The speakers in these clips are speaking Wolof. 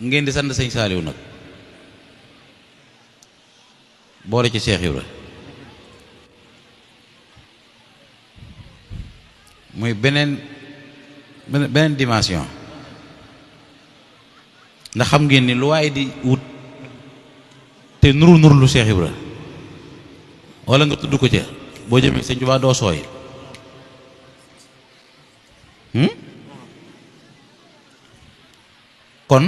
ngeen di sant sëñ Saaliw nag boole ci Cheikh Ibra muy beneen dimension. ndax xam ngeen ni lu waaye di wut te nuru lu Cheikh Ibra wala nga tudd ko ca boo jëmee sëñ Tuubaa doo sooy. kon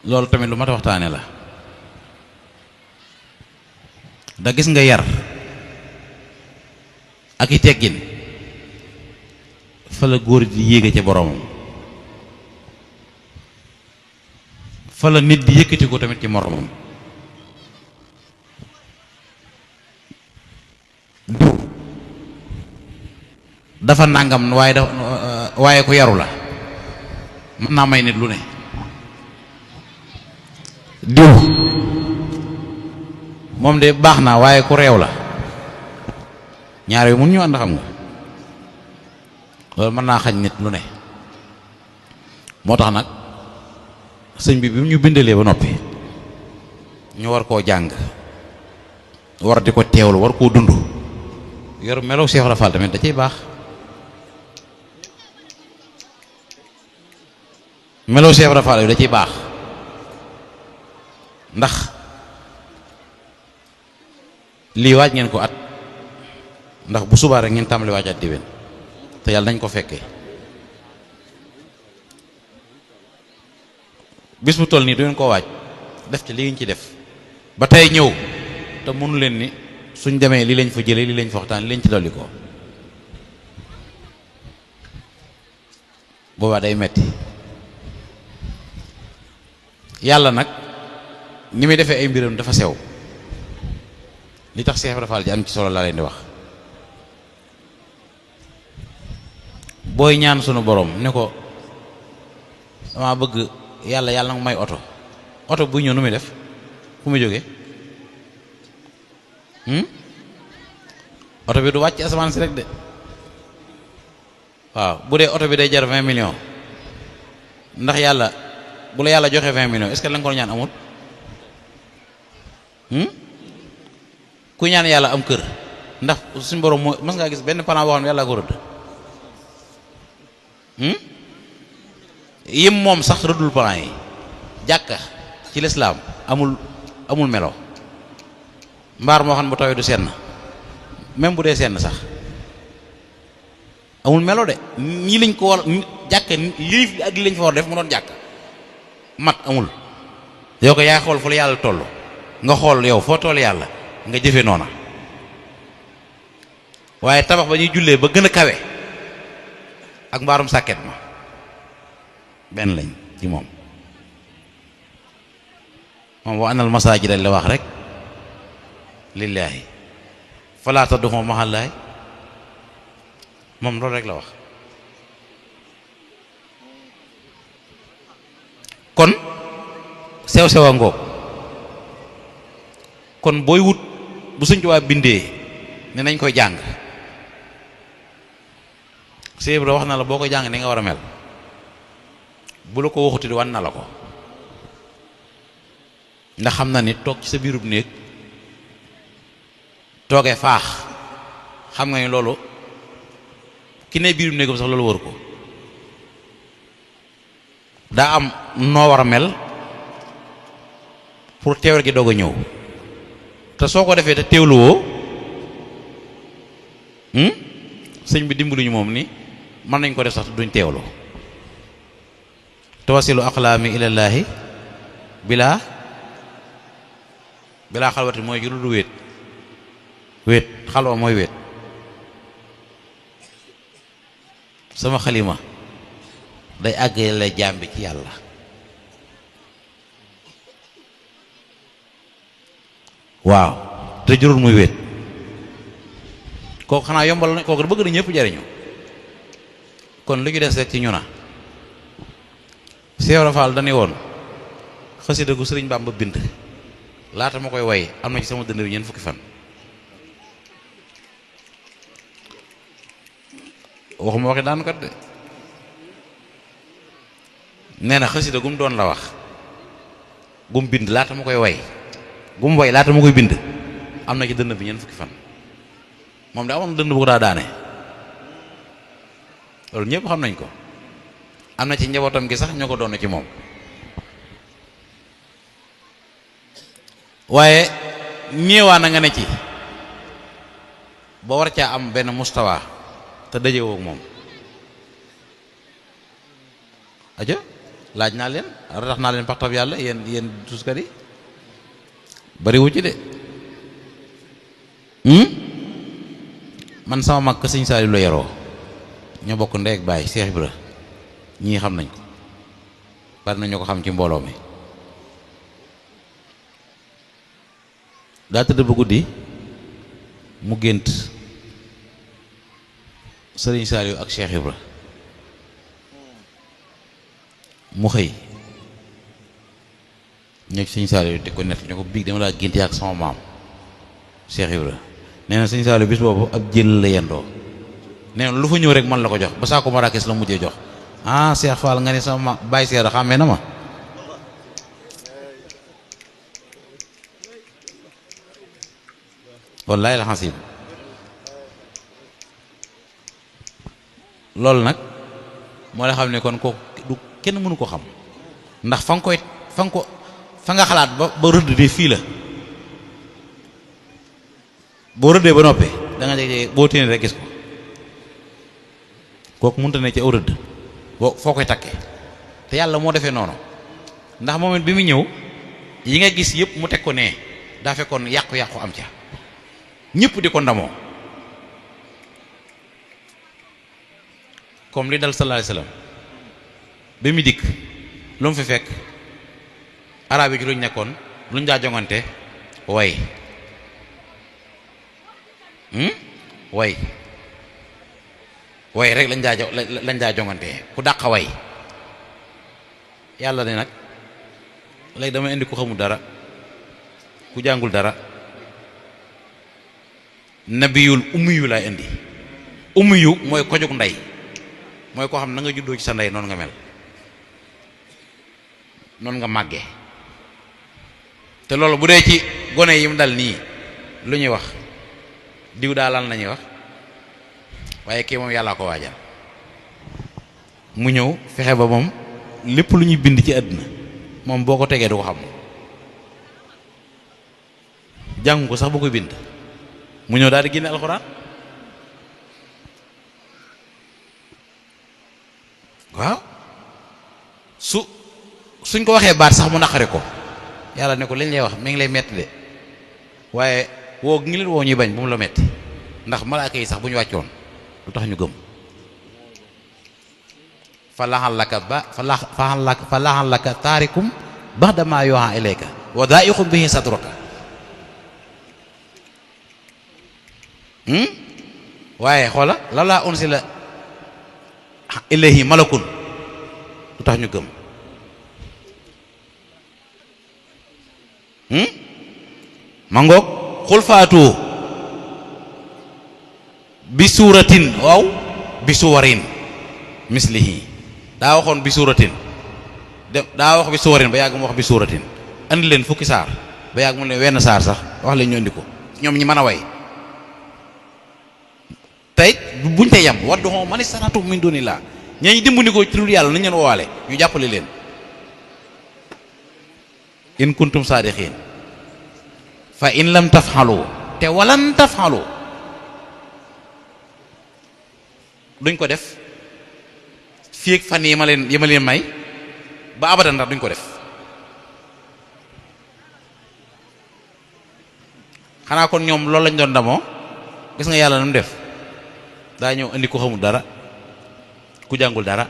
loolu tamit lu mat a waxtaane la. da gis nga yar ak i teggin fa la góor di yéege ca boromam, fa la nit di yëkkati ko tamit ci moromam. diw dafa nàngam waaye ku yaru la mën naa may nit lu ne. diw moom de baax na waaye ku réew la, ñaar yu mun ñu ànd xam nga loolu mën naa xañ nit lu ne. moo tax nag sëñ bi mu ñu bindalee ba noppi ñu war koo jàng, war di ko teewlu, war koo dund, yor melow Cheikh Ibra Fall tamit da ciy baax. melow Cheikh Ibra Fall da ciy baax ndax lii waaj ngeen ko at, ndax bu subaa rek ngeen tàmbali waaj at déwén te yàlla nañ ko fekkee. bis bu toll nii du ngeen koo waaj def ci li ngeen ci def ba tey ñëw te mënu leen ni suñ demee lii lañ fa jëlee lii lañ fa waxtaan lii lañ ci dolli ko, boobaa day metti. yàlla nag ni muy defee ay mbiram dafa sew. li tax Cheikh Ibra Fall ji am ci solo laa leen di wax. booy ñaan sunu borom ne ko dama bëgg yàlla nga may oto buy ñëw nu muy def fu muy jógee oto bi du wàcc asamaan si rek de. waaw bu dee oto bi day jar 20 millions ndax yàlla bu la yàlla joxee 20 millions est-ce que la nga ko ñaan amul? ku ñaan yàlla am kër ndax suñu borom moo mas ngaa gis benn plan boo xam ne yàlla ko rëdd? yim moom sax rëddul plan yi. jàkka ci lislaam amul melo. mbaar moo xam ne bu tawee du senn, même bu dee senn sax amul melo de. ñii lañ ko war jàkka lii ak li lañ fa war def mu doon jàkka mat amul. yow ko yaa xool fu la yàlla toll nga xool yow foo toll yàlla nga jëfe noona. waaye tabax ba ñuy jullee ba gën a kawe ak mbaarum sàkket ma benn lañ ci moom wa anal masaajida la wax rek lillaahi falaa tad'uu ma'a llaahi, moom loolu rek la wax. kon sew-sewa ngoog. kon booy wut bu Sëñ Tuubaa bindee ne nañ koy jàng, Sëñ Ibra wax na la boo ko jàng ni nga war a mel. bu la ko waxuti wan na la ko ndax xam na ni toog ci sa biirub néeg toogee faax xam nga ni loolu ki ne biirub néegam sax loolu wër ko. daa am noo war a mel pour teewal gi doog a ñëw te soo ko defee te teewluwoo sëñ bi dimbaluñu moom ni mën nañ ko def sax duñ teewlu. tawasilu aqlaami ilallaahi bilaa xalwati mooy ju du wéet xalwa mooy wéet. sama xalima day àggale jaam bi ci yàlla. waaw te jurul muy wéet. kooku xanaa yombal na kooku bëgg na ñëpp jariñu. kon lu ñu des rek ci ñu na Cheikh Ibra Fall dañuy woon xasida gu Sëriñ Bamba bind laata ma koy way am na ci sama dënd bi ñeent fukki fan. waxuma waxi daanu kat de nee na xasida gum doon la wax gum bind laata mu koy way gum way laata mu koy bind am na ci dënn bi ñeent fukki fan moom da amoon dënn bu ko daa daane loolu ñëpp xam nañ ko am na ci njabootam gi sax ñoo ko doon ci moom waaye ñeewaa na nga ne ci ba war caa am benn mustawa te dajewoo ak moom aja laaj naa leen ratax naa leen paxtab yàlla yéen tuskat yi bariwu ci de man sama mag sëñ Saaliw la yaroo ñoo bokk ndey ak baay Seex Ibra ñii xam nañ ko bari na ñoo ko xam ci mbooloo mi daa tëdd ba guddi mu gént sëriñ Saaliw ak Seex Ibra mu xëy ñëw sëñ Saaliw te ko net ñu ko biig dama laa gént ak sama maam Seex Ibra nee na sëñ Saaliw bis boobu ab jël la yendoo nee na lu fa ñëw rek man la ko jox ba saa ko marakis la mujjee jox ah Seex Faal nga ne sama baay seera xàmmee na ma wallaay la xasib loolu nag moo la xam ne kon ko du kenn mënu ko xam ndax fa nga xalaat ba rëdd de fii la boo rëddee ba noppee da nga jeg boo téene rek gis ko kooku mënta ne ci aw rëdd boo foo koy takkee te yàlla moo defee noonu ndax moom it bi mu ñëw yi nga gis yëpp mu teg ko nee daa fekkoon yàqu-yàqu am ca ñëpp di ko ndamoo comme li dal sallallahu alayhi wasallam ba mu dikk lu mu fi fekk arab yi ci luñ nekkoon luñ daa jongante way way rek lañ daa jongante ku dàq way yàlla ne nag léegi dama indi ku xamul dara ku jàngul dara nabiyul ummiyu laay indi ummiyu mooy kojug ndey mooy koo xam na nga juddoo ci sa ndey noonu nga mel noonu nga màggee te loolu bu dee ci gone yi mu dal nii lu ñuy wax diw daa lan la ñuy wax waaye kii moom yàllaa ko waajal mu ñëw fexe ba moom lépp lu ñuy bind ci àddina moom boo ko tegee du ko xam jàngu ko sax bu koy bind mu ñëw daal di génne alxuraan waaw suñ ko waxee baat sax mu naqari ko yàlla ne ko liñ lay wax mi ngi lay metti de waaye woo ngi leen woo ñuy bañ bu mu la metti ndax malaaka yi sax bu ñu wàccoon lu tax ñu gëm fa laxal laka taarikum ba'da ma yuha ilayka wa da'iqum bihi sadruka waaye xoola lawlaa unsila ilayhi malakun lu tax ñu gëm ma ngoog xul faatu bi suuratin waaw bi suwarin mislihi daa waxoon bi suuratin daa wax bi suwarin ba yàgg mu wax bi suuratin andi leen fukki saar ba yàgg mu leen wenn saar sax wax leen ñu andi ko ñoom ñi mën a way tey buñ tey yam waddu xoo man istata'tum min dunillah ñañu dimbali ko ci lu yàlla nañ leen woowaale ñu jàppale leen in kuntum saadiqin fa in lam tafxalu te walan tafxalu duñ ko def fii ak fan yi ma leen may ba abadan ndax duñ ko def xanaa kon ñoom loolu lañ doon ndamoo gis nga yàlla nu mu def daa ñëw indi ko xamul dara ku jàngul dara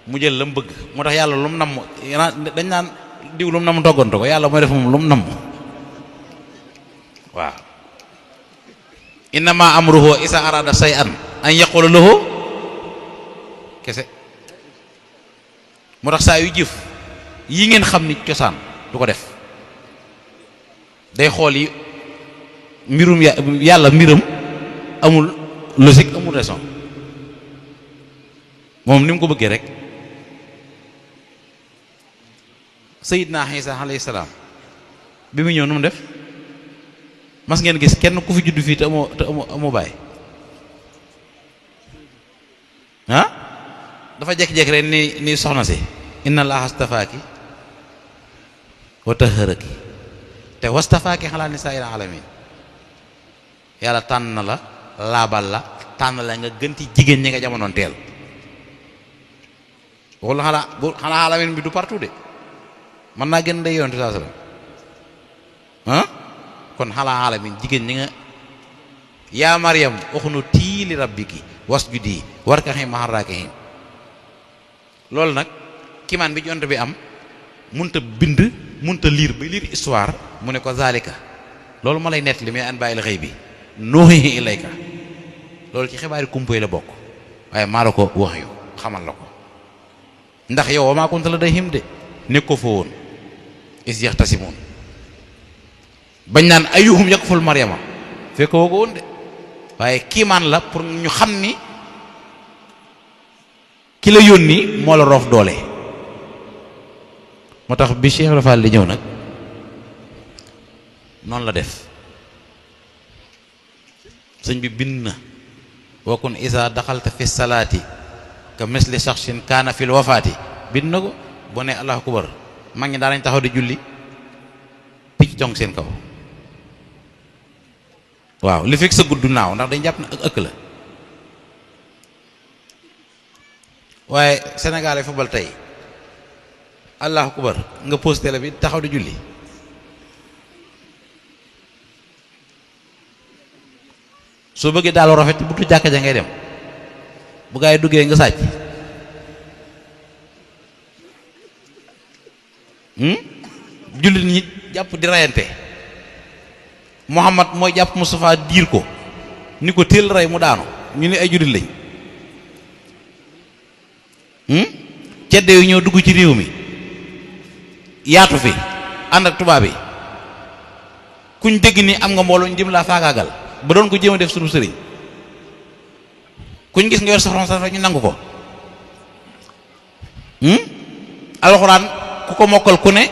mu jël la mu bëgg moo tax yàlla lu mu namm dañ naan diw lu mu namm togganto ko yàlla mooy def moom lu mu namm waaw innama amruhu isa arada shay'an an yaqula lahu kese moo tax saa yu jëf yi ngeen xam ni cosaan du ko def day xool yi mbirum yàlla mbiram amul logique amul raison moom ni mu ko bëggee rek Sayyidna Isa alayhi salaam bi mu ñëw nu mu def mas ngeen gis kenn ku fi juddu fii te amoo baay ah dafa jekki-jekki rek ni soxna si inna allaha astafaaki wa tahharaki te wastafaaki ala nisaa'il alamin yàlla tànn la laabal la tànn la nga gën ci jigéen ñi nga jamonoon teel waxul xanaa alamin bi du partout de mën naa gën day yontu saa sallam ah kon xalaa alamin jigéen ñi nga yaa Maryam uxnutii li rabbiki wasjudi warka'i ma'a raaki'iin loolu nag kimaan bi yonent bi am munta bind munta liir ba liir histoire mu ne ko zalika loolu ma lay nett li may an bàyyil xëy bi nuuhihi ilayka loolu ci xibaari kumpa la bokk waaye maa la ko wax yu xamal la ko ndax yow wa maa kunta ladayhim de nekk ko fa woon is yaxtasimuun bañ naan ayyuhum yakful Maryama fekk woo ko woon de waaye kiimaan la pour ñu xam ni ki la yónni moo la roof doole moo tax bi Cheikh Rafal di ñëw nag noonu la def sëñ bi bind na wakun isa daxalta fi salaati ka misli shakhsin kaana fil wafaati bind na ko boo ne allahu akbar mag ñi daanañ taxaw di julli picc jong seen kaw waaw li fekk sa gudd naaw ndax dañ jàpp ne ak ëkk la waaye Sénégal ay football tey allahu akbar nga pose télé bi taxaw di julli soo bëggee daalu rafet bu tu jàkka ja ngay dem bu gaa yi duggee nga sàcc jullit ñi jàpp di rayante Muhammad mooy jàpp Moustapha diir ko ni ko téel rey mu daanu ñu ne ay jullit lañ cedde yu ñëw dugg ci réew mi yaatu fi ànd ak tubaab yi kuñ dégg ni am nga mbooloo ñu jëm laa faagaagal ba doon ko jéem a def sunu sëriñ kuñ gis nga yor sa sax ñu nangu ko alxuraan ku ko mokkal ku ne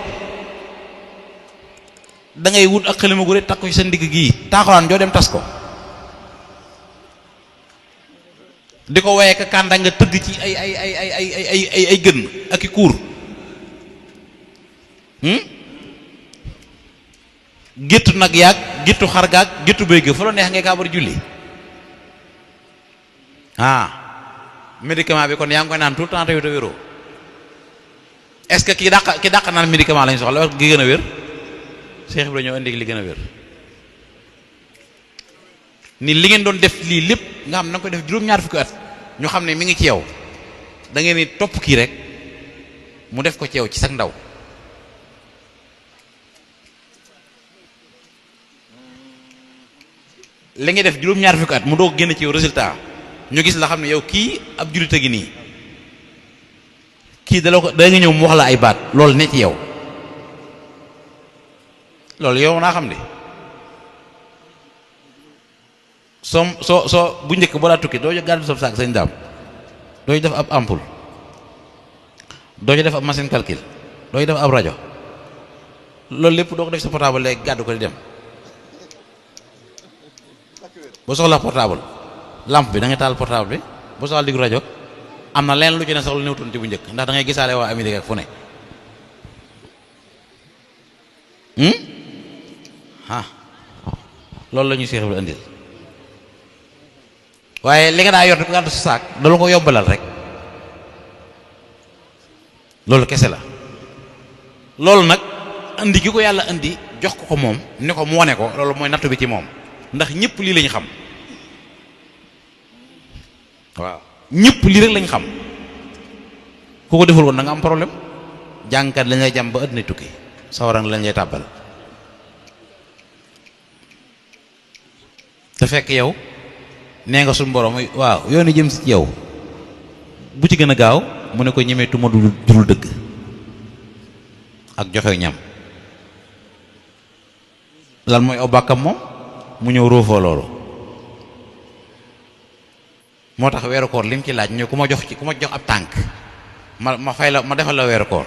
da ngay wut ak xalima gu rek takk ko ci sa ndigg gii taaxuraan joo dem tas ko di ko waye ka kànda nga tëgg ci ay gën ak i kuur géttu nag yaag géttu xar gaag géttu béy ga fu la neex ngay kaa bari julli médicament bi kon yaa ngi koy naan tout le temps te wéroo est-ce que ki dàq naan médicament lañ soxla gi gën a wér Cheikh Ibrahima ñëw indi li gën a wér ni li ngeen doon def lii lépp nga xam na nga koy def juróom-ñaar fukki at ñu xam ne mi ngi ci yow da ngeen ni topp kii rek mu def ko ci yow ci sag ndaw li ngay def juróom-ñaar fukki at mu doog génn ci yow résultat ñu gis la xam ne yow kii ab jullit a gi nii kii da nga ñëw mu wax la ay baat loolu ne ci yow loolu yow naa xam ne soo bu njëkk boo daa tukki doo gàddu sa saak sañ daam doo ci def ab ampoule doo ci def ab machine calcul doo ci def ab rajo loolu lépp doo ko def sa portable léegi gàddu ko di dem boo soxla portable lampe bi da ngay taal portable bi boo soxla diggu rajo am na leen lu ci ne sax lu néewtoon ci bu njëkk ndax da ngay gisaale waa Amérique ak fu ne loolu la ñuy Seex Ibra indil waaye li nga daa yor gàddu sa saak dala ko yombalal rek loolu kese la loolu nag indi gi ko yàlla indi jox ko moom ni ko mu wane ko loolu mooy nattu bi ci moom ndax ñëpp lii lañ xam waaw ñëpp lii rek lañ xam ku ko deful woon da nga am problème jàngkat lañ lay jàm ba àddina tukki sawarang lañ lay tàbbal te fekk yow nee nga suñu borom waaw yoon yi jëm si yow bu ci gën a gaaw mu ne ko ñemeetuma du dul dëgg ak joxe ñam lan mooy aw bàkkam moom mu ñëw roofoo loolu moo tax weeru koor lim ci laaj ñëw ku ma jox ab tànk ma fay la ma defal la weeru koor